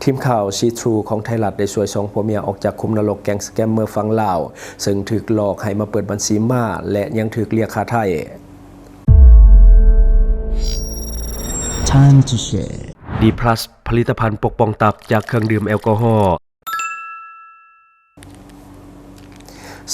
ທີມຂ່າວຊີທຣູຂອງໄທລັດໄດ້ຊ່ວຍສອງຜົວເມຍອອກຈາກຂຸມນະລົກແກ້ງສະແກມເມີຝັ່ງລາວ, ເຊິ່ງຖືກຫຼອກໃຫ້ມາເປີດບັນຊີມ້າ ແລະ ຍັງຖືກລຽກຄ່າໄຖ່. Time to share. ດີພລັສ ຜະລິດຕະພັນປົກປ້ອງຕັບຈາກເຄື່ອງດື່ມແອລກໍຮໍ.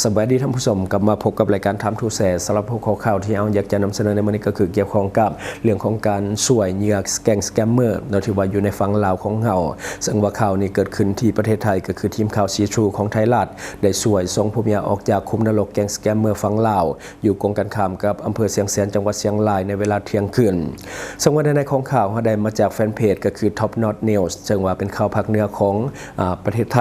ສະບາຍດີທ່ານຜູ້ຊົມ, ກັບມາພົບກັບລາຍການ Time to Share. ສຳລັບຫົວຂໍ້ຂ່າວທີ່ເຮົາຢາກຈະນຳສະເໜີໃນມື້ນີ້ ກໍຄືກ່ຽວຂ້ອງກັບເລື່ອງຂອງການຊ່ວຍເຫຍື່ອແກ້ງສະແກມເມີເນາະ ທີ່ວ່າຢູ່ໃນຝັ່ງລາວຂອງເຮົາ, ເຊິ່ງວ່າຂ່າວນີ້ເກີດຂຶ້ນທີ່ປະເທດໄທ, ກໍຄືທີມຂ່າວຊີທຣູຂອງໄທລັດ ໄດ້ຊ່ວຍສອງຜົວເມຍອອກຈາກຂຸມນະລົກແກ້ງສະແກມເມີຝັ່ງລາວ ຢູ່ກົງກັນຂ້າມກັບອຳເພີຊຽງແສນ ຈັງຫວັດຊຽງລາຍ ໃນເວລາທ່ຽງຄືນ. ເຊິ່ງວ່າໃນໃນຂອງຂ່າວເຮົາໄດ້ມາຈາກແຟນເພຈ ກໍຄື Top Not News ເຊິ່ງວ່າເປັນຂ່າວພາກເໜືອຂອງ ອາ ປະເທດໄທ.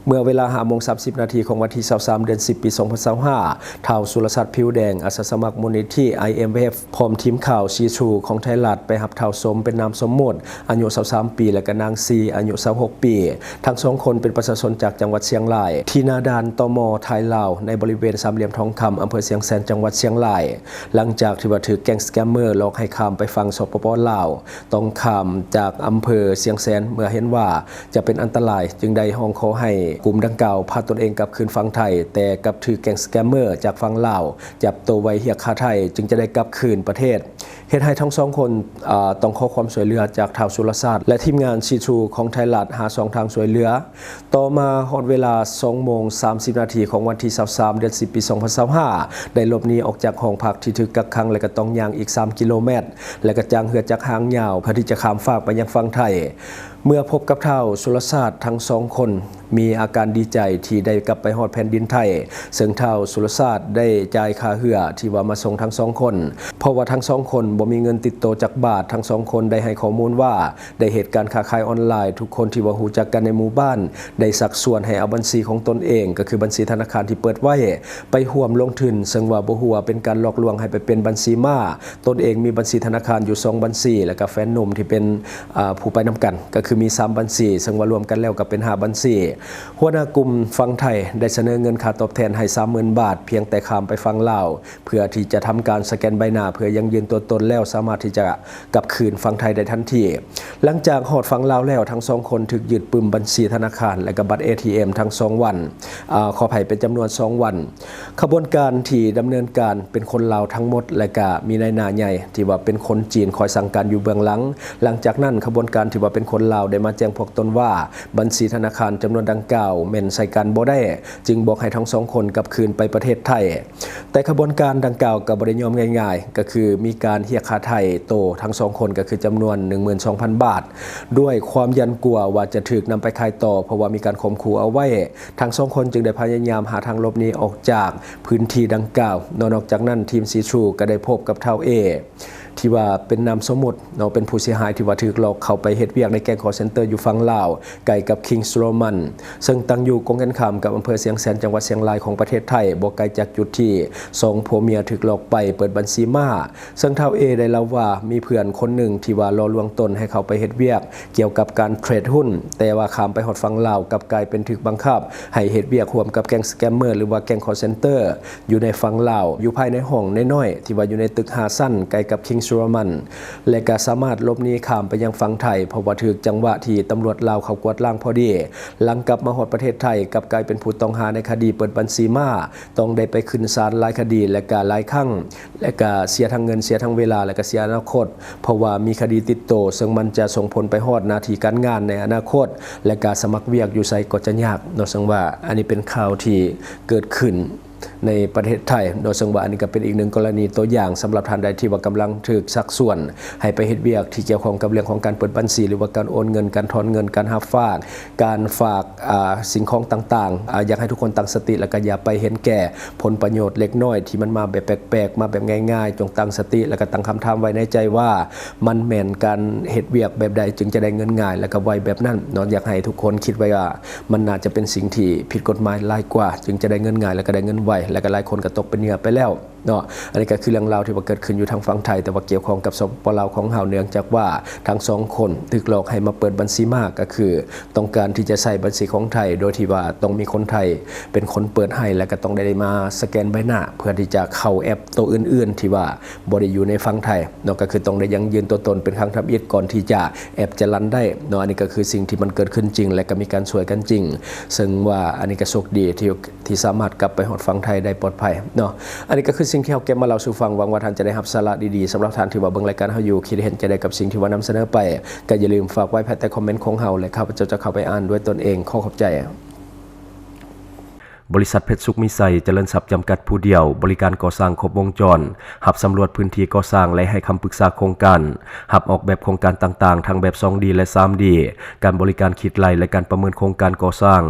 ເມື່ອເວລາຫ້າໂມງສາມສິບນາທີຂອງວັນທີຊາວສາມ ເດືອນສິບ ປີສອງພັນຊາວຫ້າ ທ້າວສຸລະສັດ ຜິວແດງ ອາສາສະໝັກມູນນິທິ ໄອເອັມເອຟ ພ້ອມທີມຂ່າວຊີທຣູຂອງໄທລັດ ໄປຮັບທ້າວສົມ ເປັນນາມສົມມຸດ ອາຍຸຊາວສາມປີ ແລະ ກະນາງຊີ ອາຍຸຊາວຫົກປີ. ທັງສອງຄົນເປັນປະຊາຊົນຈາກຈັງຫວັດຊຽງລາຍ ທີ່ໜ້າດ່ານ ຕມ ໄທລາວ ໃນບໍລິເວນສາມຫຼ່ຽມທອງຄຳ ອຳເພີຊຽງແສນ ຈັງຫວັດຊຽງລາຍ. ຫຼັງຈາກທີ່ວ່າຖືກແກ້ງສະແກມເມີຫຼອກໃຫ້ຂ້າມໄປຝັ່ງ ສປປ ລາວ, ຕ້ອງຂ້າມຈາກອຳເພີຊຽງແສນ ເມື່ອເຫັນວ່າຈະເປັນອັນຕະລາຍ, ຈຶ່ງໄດ້ຮ້ອງຂໍໃຫ້ກຸ່ມດັ່ງກ່າວພາຕົນເອງກັບຄືນຝັ່ງໄທ, ແຕ່ກັບຖືກແກ້ງສະແກມເມີຈາກຝັ່ງລາວຈັບໂຕໄວ້ຮຽກຄ່າໄຖ່, ຈຶ່ງຈະໄດ້ກັບຄືນປະເທດ. ເຮັດໃຫ້ທັງສອງຄົນ ອາ ຕ້ອງຂໍຄວາມຊ່ວຍເຫຼືອຈາກທ້າວສຸລະສັດ ແລະ ທີມງານຊີທຣູຂອງໄທລັດ ຫາຊ່ອງທາງຊ່ວຍເຫຼືອ. ຕໍ່ມາຮອດເວລາສອງໂມງສາມສິບນາທີຂອງວັນທີຊາວສາມ ເດືອນສິບ ປີສອງພັນຊາວຫ້າ ໄດ້ຫຼົບໜີອອກຈາກຫ້ອງພັກທີ່ຖືກກັກຂັງ ແລະ ກໍຕ້ອງຍ່າງອີກສາມກິໂລແມັດ ແລະ ກໍຈ້າງເຮືອຈັກຫາງຍາວ ເພື່ອທີ່ຈະຂ້າມຟາກໄປຍັງຝັ່ງໄທ. ເມື່ອພົບກັບທ້າວສຸລະສັດ, ທັງສອງຄົນມີອາການດີໃຈທີ່ໄດ້ກັບໄປຮອດແຜ່ນດິນໄທ, ເຊິ່ງທ້າວສຸລະສັດໄດ້ຈ່າຍຄ່າເຮືອທີ່ວ່າມາສົ່ງທັງສອງຄົນ, ເພາະວ່າທັງສອງຄົນບໍ່ມີເງິນຕິດໂຕຈັກບາດ. ທັງສອງຄົນໄດ້ໃຫ້ຂໍ້ມູນວ່າ ໄດ້ເຮັດການຄ້າຂາຍອອນລາຍ, ທຸກຄົນທີ່ວ່າຮູ້ຈັກກັນໃນໝູ່ບ້ານໄດ້ຊັກຊວນໃຫ້ເອົາບັນຊີຂອງຕົນເອງ, ກໍຄືບັນຊີທະນາຄານທີ່ເປີດໄວ້, ໄປຮ່ວມລົງທຶນ, ເຊິ່ງວ່າບໍ່ຮູ້ວ່າເປັນການຫຼອກລວງໃຫ້ໄປເປັນບັນຊີມ້າ. ຕົນເອງມີບັນຊີທະນາຄານຢູ່ສອງບັນຊີ, ແລ້ວກໍແຟນໜຸ່ມທີ່ເປັນ ອາ ຜູ້ໄປນຳກັນ, ກໍຄືມີສາມບັນຊີ, ເຊິ່ງວ່າລວມກັນແລ້ວກໍເປັນຫ້າບັນຊີ. ຫົວໜ້າກຸ່ມຝັ່ງໄທໄດ້ສະເໜີເງິນຄ່າຕອບແທນໃຫ້ສາມໝື່ນບາດ, ພຽງແຕ່ຂ້າມໄປຝັ່ງລາວ ເພື່ອທີ່ຈະທຳການສະແກນໃບໜ້າ ເພື່ອຢັ້ງຢືນຕົວຕົນ ແລ້ວສາມາດທີ່ຈະກັບຄືນຝັ່ງໄທໄດ້ທັນທີ. ຫຼັງຈາກຮອດຝັ່ງລາວແລ້ວ, ທັງສອງຄົນຖືກຍຶດປຶ້ມບັນຊີທະນາຄານ ແລະ ກະບັດເອທີເອັມທັງສອງວັນ, ອາ ຂໍອະໄພ, ເປັນຈຳນວນສອງວັນ. ຂະບວນການທີ່ດຳເນີນການເປັນຄົນລາວທັງໝົດ ແລະ ກະມີນາຍໜ້າໃຫຍ່ທີ່ວ່າເປັນຄົນຈີນຄອຍສັ່ງການຢູ່ເບື້ອງຫຼັງ. ຫຼັງຈາກນັ້ນ, ຂະບວນການທີ່ວ່າເປັນຄົນລາວໄດ້ມາແຈ້ງພວກຕົນວ່າ ບັນຊີທະນາຄານຈຳນວນດັ່ງກ່າວແມ່ນໃຊ້ການບໍ່ໄດ້, ຈຶ່ງບອກໃຫ້ທັງສອງຄົນກັບຄືນໄປປະເທດໄທ. ແຕ່ຂະບວນການດັ່ງກ່າວກໍບໍ່ໄດ້ຍອມງ່າຍໆ, ກໍຄືມີການຮຽກຄ່າໄຖ່ໂຕທັງສອງຄົນ, ກໍຄືຈຳນວນໜຶ່ງໝື່ນສອງພັນບາດ, ດ້ວຍຄວາມຢ້ານກົວວ່າຈະຖືກນຳໄປຂາຍຕໍ່, ເພາະວ່າມີການຂົ່ມຂູ່ເອົາໄວ້. ທັງສອງຄົນຈຶ່ງໄດ້ພະຍາຍາມຫາທາງຫຼົບໜີອອກຈາກພື້ນທີ່ດັ່ງກ່າວ. ນອກຈາກນັ້ນ, ທີມຊີທຣູກໍໄດ້ພົບກັບທ້າວເອ ທີ່ວ່າເປັນນາມສົມມຸດເນາະ, ເປັນຜູ້ເສຍຫາຍທີ່ວ່າຖືກຫຼອກເຂົ້າໄປເຮັດວຽກໃນແກ້ງຄໍເຊັນເຕີຢູ່ຝັ່ງລາວ ໃກ້ກັບ King's Road, ເຊິ່ງຕັ້ງຢູ່ກົງກັນຂ້າມກັບອຳເພີຊຽງແສນ ຈັງຫວັດຊຽງລາຍຂອງປະເທດໄທ, ບໍ່ໄກຈາກຈຸດທີ່ສອງຜົວເມຍຖືກຫຼອກໄປເປີດບັນຊີມ້າ. ເຊິ່ງທ້າວເອໄດ້ເລົ່າວ່າ ມີເພື່ອນຄົນໜຶ່ງທີ່ວ່າຫຼໍ່ລວງຕົນໃຫ້ເຂົ້າໄປເຮັດວຽກກ່ຽວກັບການເທຣດຫຸ້ນ, ແຕ່ວ່າຂ້າມໄປຮອດຝັ່ງລາວ ກັບກາຍເປັນຖືກບັງຄັບໃຫ້ເຮັດວຽກຮ່ວມກັບແກ້ງສະແກມເມີ ຫຼືວ່າແກ້ງຄໍເຊັນເຕີ ຢູ່ໃນຝັ່ງລາວ, ຢູ່ພາຍໃນຫ້ອງນ້ອຍໆ ທີ່ວ່າຢູ່ໃນຕຶກຫ້າຊັ້ນ ໃກ້ກັບ King's Road, ແລະ ກໍສາມາດຫຼົບໜີຂ້າມໄປຍັງຝັ່ງໄທ, ເພາະວ່າຖືກຈັງຫວະທີ່ຕຳຫຼວດລາວເຂົ້າກວດລ້າງພໍດີ. ຫຼັງກັບມາຮອດປະເທດໄທ, ກັບກາຍເປັນຜູ້ຕ້ອງຫາໃນຄະດີເປີດບັນຊີມ້າ, ຕ້ອງໄດ້ໄປຂຶ້ນສານຫຼາຍຄະດີ ແລະ ກໍຫຼາຍຄັ້ງ, ແລະ ກໍເສຍທັງເງິນ, ເສຍທັງເວລາ ແລະ ກໍເສຍອະນາຄົດ, ເພາະວ່າມີຄະດີຕິດໂຕ, ເຊິ່ງມັນຈະສົ່ງຜົນໄປຮອດໜ້າທີ່ການງານໃນອະນາຄົດ, ແລະ ການສະໝັກວຽກຢູ່ໃສກໍຈະຍາກເນາະ. ເຊິ່ງວ່າອັນນີ້ເປັນຂ່າວທີ່ເກີດຂຶ້ນ ໃນປະເທດໄທເນາະ, ເຊິ່ງວ່າອັນນີ້ກໍເປັນອີກໜຶ່ງກໍລະນີຕົວຢ່າງ ສຳລັບທ່ານໃດທີ່ວ່າກຳລັງຖືກຊັກຊວນໃຫ້ໄປເຮັດວຽກທີ່ກ່ຽວຂ້ອງກັບເລື່ອງຂອງການເປີດບັນຊີ ຫຼືວ່າການໂອນເງິນ, ການຖອນເງິນ, ການຮັບຝາກ, ການຝາກ ອາ ສິ່ງຂອງຕ່າງໆ. ອາ ຢາກໃຫ້ທຸກຄົນຕັ້ງສະຕິ ແລ້ວກໍຢ່າໄປເຫັນແກ່ຜົນປະໂຫຍດເລັກນ້ອຍທີ່ມັນມາແບບແປກໆ, ມາແບບງ່າຍໆ. ຈົ່ງຕັ້ງສະຕິ ແລ້ວກໍຕັ້ງຄຳຖາມໄວ້ໃນໃຈວ່າ ມັນແມ່ນການເຮັດວຽກແບບໃດຈຶ່ງຈະໄດ້ເງິນງ່າຍ ແລ້ວກໍໄວແບບນັ້ນເນາະ. ຢາກໃຫ້ທຸກຄົນຄິດໄວ້ວ່າ ມັນໜ້າຈະເປັນສິ່ງທີ່ຜິດກົດໝາຍຫຼາຍກວ່າ ຈຶ່ງຈະໄດ້ເງິນງ່າຍ ແລ້ວກໍໄດ້ເງິນໄວ, ແລ້ວກໍຫຼາຍຄົນກໍຕົກເປັນເຫຍື່ອໄປແລ້ວ. ເນາະ. ອັນນີ້ກໍຄືເລື່ອງລາວທີ່ວ່າເກີດຂຶ້ນຢູ່ທາງຝັ່ງໄທ ແຕ່ວ່າກ່ຽວຂ້ອງກັບ ສປປ ລາວ ຂອງເຮົາ ເນື່ອງຈາກວ່າທັງສອງຄົນຖືກຫຼອກໃຫ້ມາເປີດບັນຊີມ້າ ກໍຄືຕ້ອງການທີ່ຈະໃຊ້ບັນຊີຂອງໄທ ໂດຍທີ່ວ່າຕ້ອງມີຄົນໄທເປັນຄົນເປີດໃຫ້ ແລະກໍຕ້ອງໄດ້ມາສະແກນໃບໜ້າ ເພື່ອທີ່ຈະເຂົ້າແອັບໂຕອື່ນໆທີ່ວ່າບໍ່ໄດ້ຢູ່ໃນຝັ່ງໄທເນາະ, ກໍຄືຕ້ອງໄດ້ຢັ້ງຢືນຕົວຕົນເປັນຄັ້ງທຳອິດ ກ່ອນທີ່ຈະແອັບຈະລັນໄດ້ເນາະ. ອັນນີ້ກໍຄືສິ່ງທີ່ມັນເກີດຂຶ້ນຈິງ ແລະກໍມີການຊ່ວຍກັນຈິງ, ເຊິ່ງວ່າອັນນີ້ກໍໂຊກດີທີ່ ທີ່ສາມາດກັບໄປຮອດຝັ່ງໄທໄດ້ປອດໄພເນາະ. ອັນນີ້ກໍຄືສິ່ງທີ່ເຮົາເກັບມາເລົ່າສູ່ຟັງ, ຫວັງວ່າທ່ານຈະໄດ້ຮັບສາລະດີໆ. ສຳລັບທ່ານທີ່ວ່າເບິ່ງລາຍການເຮົາຢູ່ ຄິດເຫັນຈັ່ງໃດກັບສິ່ງທີ່ວ່ານຳສະເໜີໄປ ກໍຢ່າລືມຝາກໄວ້ພາຍໃຕ້ຄອມເມັນຂອງເຮົາ ແລະ ຂ້າພະເຈົ້າຈະເຂົ້າໄປອ່ານດ້ວຍຕົນເອງ. ຂໍຂອບໃຈ. ບໍລິສັດເພັດສຸກມີໄຊຈະເລີນຊັບຈຳກັດຜູ້ດຽວ ບໍລິການກໍ່ສ້າງຄົບວົງຈອນ, ຮັບສຳຫຼວດພື້ນທີ່ກໍ່ສ້າງ ແລະ ໃຫ້ຄຳປຶກສາໂຄງການ, ຮັບອອກແບບໂຄງການຕ່າງໆ ທັງແບບສອງດີ ແລະ ສາມດີ, ການບໍລິການຄິດໄລ່ ແລະ ການປະເມີນໂຄງການກໍ່ສ້າງ,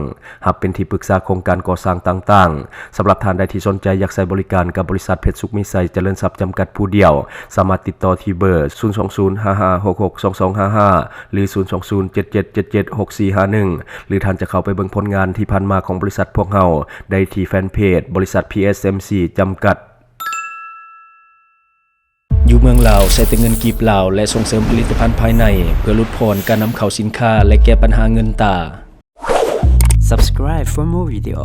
ຮັບເປັນທີ່ປຶກສາໂຄງການກໍ່ສ້າງຕ່າງໆ. ສຳລັບທ່ານໃດທີ່ສົນໃຈຢາກໃຊ້ບໍລິການກັບບໍລິສັດເພັດສຸກມີໄຊຈະເລີນຊັບຈຳກັດຜູ້ດຽວ, ສາມາດຕິດຕໍ່ທີ່ເບີ ສູນສອງສູນ ຫ້າຫ້າຫົກຫົກ ສອງສອງຫ້າຫ້າ ຫຼື ສູນສອງສູນ ເຈັດເຈັດເຈັດເຈັດ ຫົກສີ່ຫ້າໜຶ່ງ ຫຼື ທ່ານຈະເຂົ້າໄປເບິ່ງຜົນງານທີ່ຜ່ານມາຂອງບໍລິສັດພວກເຮົາໄດ້ທີ່ແຟນເພຈ ບໍລິສັດ ພີເອັສເອັມຊີ ຈຳກັດ. ຢູ່ເມືອງລາວ ໃຊ້ແຕ່ເງິນກີບລາວ ແລະ ສົ່ງເສີມຜະລິດຕະພັນພາຍໃນ ເພື່ອຫຼຸດຜ່ອນການນຳເຂົ້າສິນຄ້າ ແລະ ແກ້ບັນຫາເງິນຕາ. Subscribe for more video.